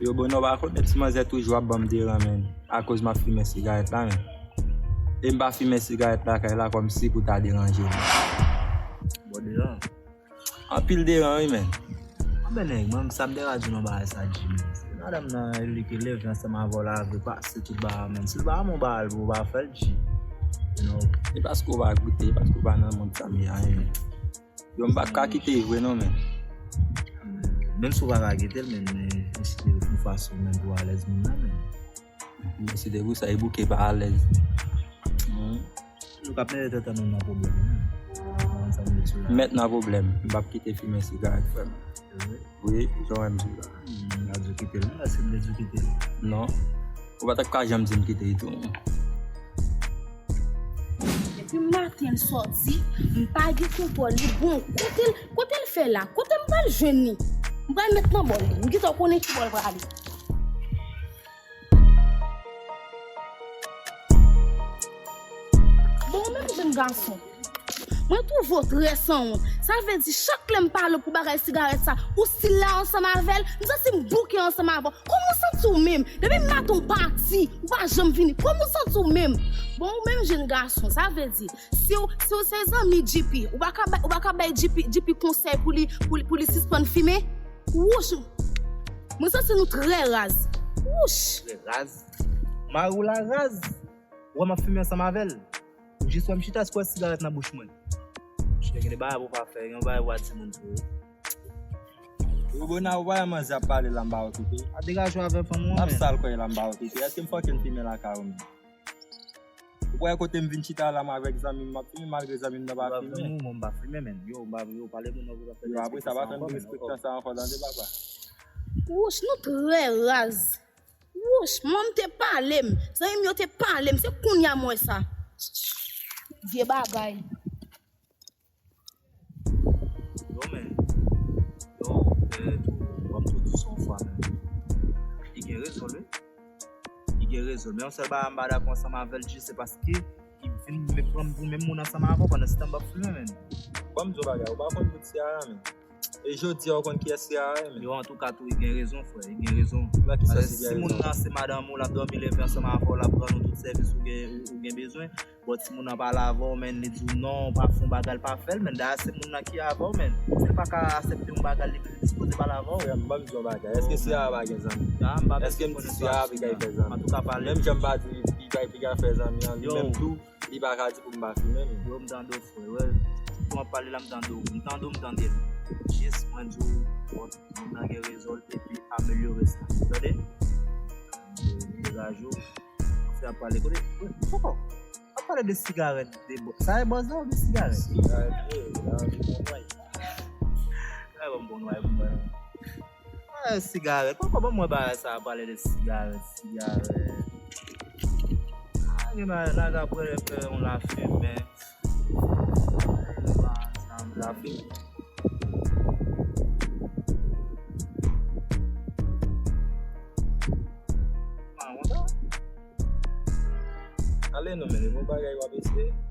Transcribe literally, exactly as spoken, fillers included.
Yo, bon, non, pa konnen ti manzè toujou ap ban m deran, menn, akoz m ap fimen sigarèt la, menn. E m pa fimen sigarèt lakay la kòmsi pou ta deranje m. Bon, deran. Anpil deran, wi, menn. Anben, nèg, mwen, sa m te ka di w nan bagay sa, G, menn. Se madanm nan, li ki leve ansanm avè w la, vle pase tout bagay, menn. Si l pa renmen w, ba l, pou w pa fè l, G. You know? E paske w pa goute, e paske w pa nan mond sa m ye a, menn. Yo, m pa ka kite l vre non, menn. Menm si w pa ka kite l, menn, men eseye yon fason, menn, pou w alèz moun nan, menn. Men se te pou sa, e bouke pa alèz. Hmm. Nou k ap mete tèt nou nan pwoblèm, menn. Ou konprann sa m vle di la? Mèt nan pwoblèm. M p ap kite fimen sigarèt, frè m. Se vre? Wi, jan w wè m di w la. Hmm, m pa di w kite l, non, èske m te di w kite l? Non. Ou pa t ap ka janm di m kite l tou. Depi maten l sòti, m pa gen kontwòl li. Bon, kote l, kote l fè la? Kote m pral jwenn li? M pral met nan bòl li. M gentan konnen ki bò l prale. Bon, ou menm jèn gason, mwen twouve w trè sanwont. Sa vle di, chak lè m pale w pou bagay sigarèt sa, ou still la ansanm avè l, m santi m bouke ansanm avè w. Kòman w santi w menm? Depi maten w pati, ou pa janm vini. Kòman w santi w menm? Bon, ou menm jèn gason, sa vle di, si w, si w se zanmi G P, ou pa ka bay, ou pa ka bay G P, G P konsèy pou li, pou li, pou li sispann fimen? Wouch! Mwen santi nou trè raz. Wouch! Trè raz? Mari w la raz? Ou wè m ap fimen ansanm avè l? Ou jis wè m chita, èske w wè sigarèt nan bouch mwen? Chita, gen de bagay pou w pa fè, gen yon bagay pou w pa di moun tou. Yo, Bona, ou pa wè manzè ap pale la, m pa okipe. A, degaje w avè fanm ou an, menn. Ap sal kwè la, m pa okipe. Èske m fucking fimen lakay ou menm? Ou pa wè kote m vin chita la, m avèk zanmi m, m ap fimen, malgre zanmi m nan pa fimen. Ou pa fimen, ou, m pa fimen, menn. Yo, m pa, yo, pale moun nan pou w pa fè. Yo, apre sa, pa fè m derespektan sa ankò, tande, papa. Wouch, nou trè raz. Wouch, manman m te pale m. Zanmi m yo te pale m. Se kounye a m wè sa. Vye bagay. Yo, men. Yo, eh, tou, ban m tou di sa yon fwa, men. Li gen rezon l, wi. Li gen rezon l. Men yon sèl bagay m pa dakò ansanm avè l, G, se paske li vin men pran m pou menm moun ansanm avè w pandan se tan m ap fimen, men. Ban m di yon bagay, ou pa konn tout Ciara, men. E jodi a, ou konn kiyès Ciara ye, men. Yo, antouka, tou, li gen rezon, frè, li gen rezon. Nan ki sans li gen rezon? Paske si moun nan se madanm ou, l ap dòmi leve ansanm avè w, l ap rann ou tout sèvis ou gen, ou, ou gen bezwen, bon, timoun nan pale avè w, men li di w non, pa fè yon bagay, l pa fè l, men dayè se moun nan ki avè w, men si l pa ka aksepte yon bagay, li dispoze pale avè w. Frè m, ban m di yon bagay. Èske Ciara pa gen zanmi? Èske m di Ciara pi ka fè zanmi? Antouka, pale. Menm jan m pa di li pa pi ka fè zanmi an, li menm tou, li pa ka di pou m pa fimen, men. Yo, m tande w, frè, wè. Jan w ap pale la, m tande w. M tande w, m tande l. Jis mwen di w, bon, moun nan gen rezon l, epi amelyore sa. Ou tande? Degaje w. Fè ap pale kote. Poko. Ap pale de sigarèt, de bò. Sa e bòz la oubyen sigarèt? Sigarèt, wi, sigarèt, bon, nway. Sa e bon, bon, nway, bon, nway. Ah, sigarèt. Poko, ban mwen bagay sa, pale de sigarèt, sigarèt. Ah, gen bagay la, apre, fè yon lafimen. Lafimen. Ah, konsa? Ale non, men, bon bagay w ap eseye.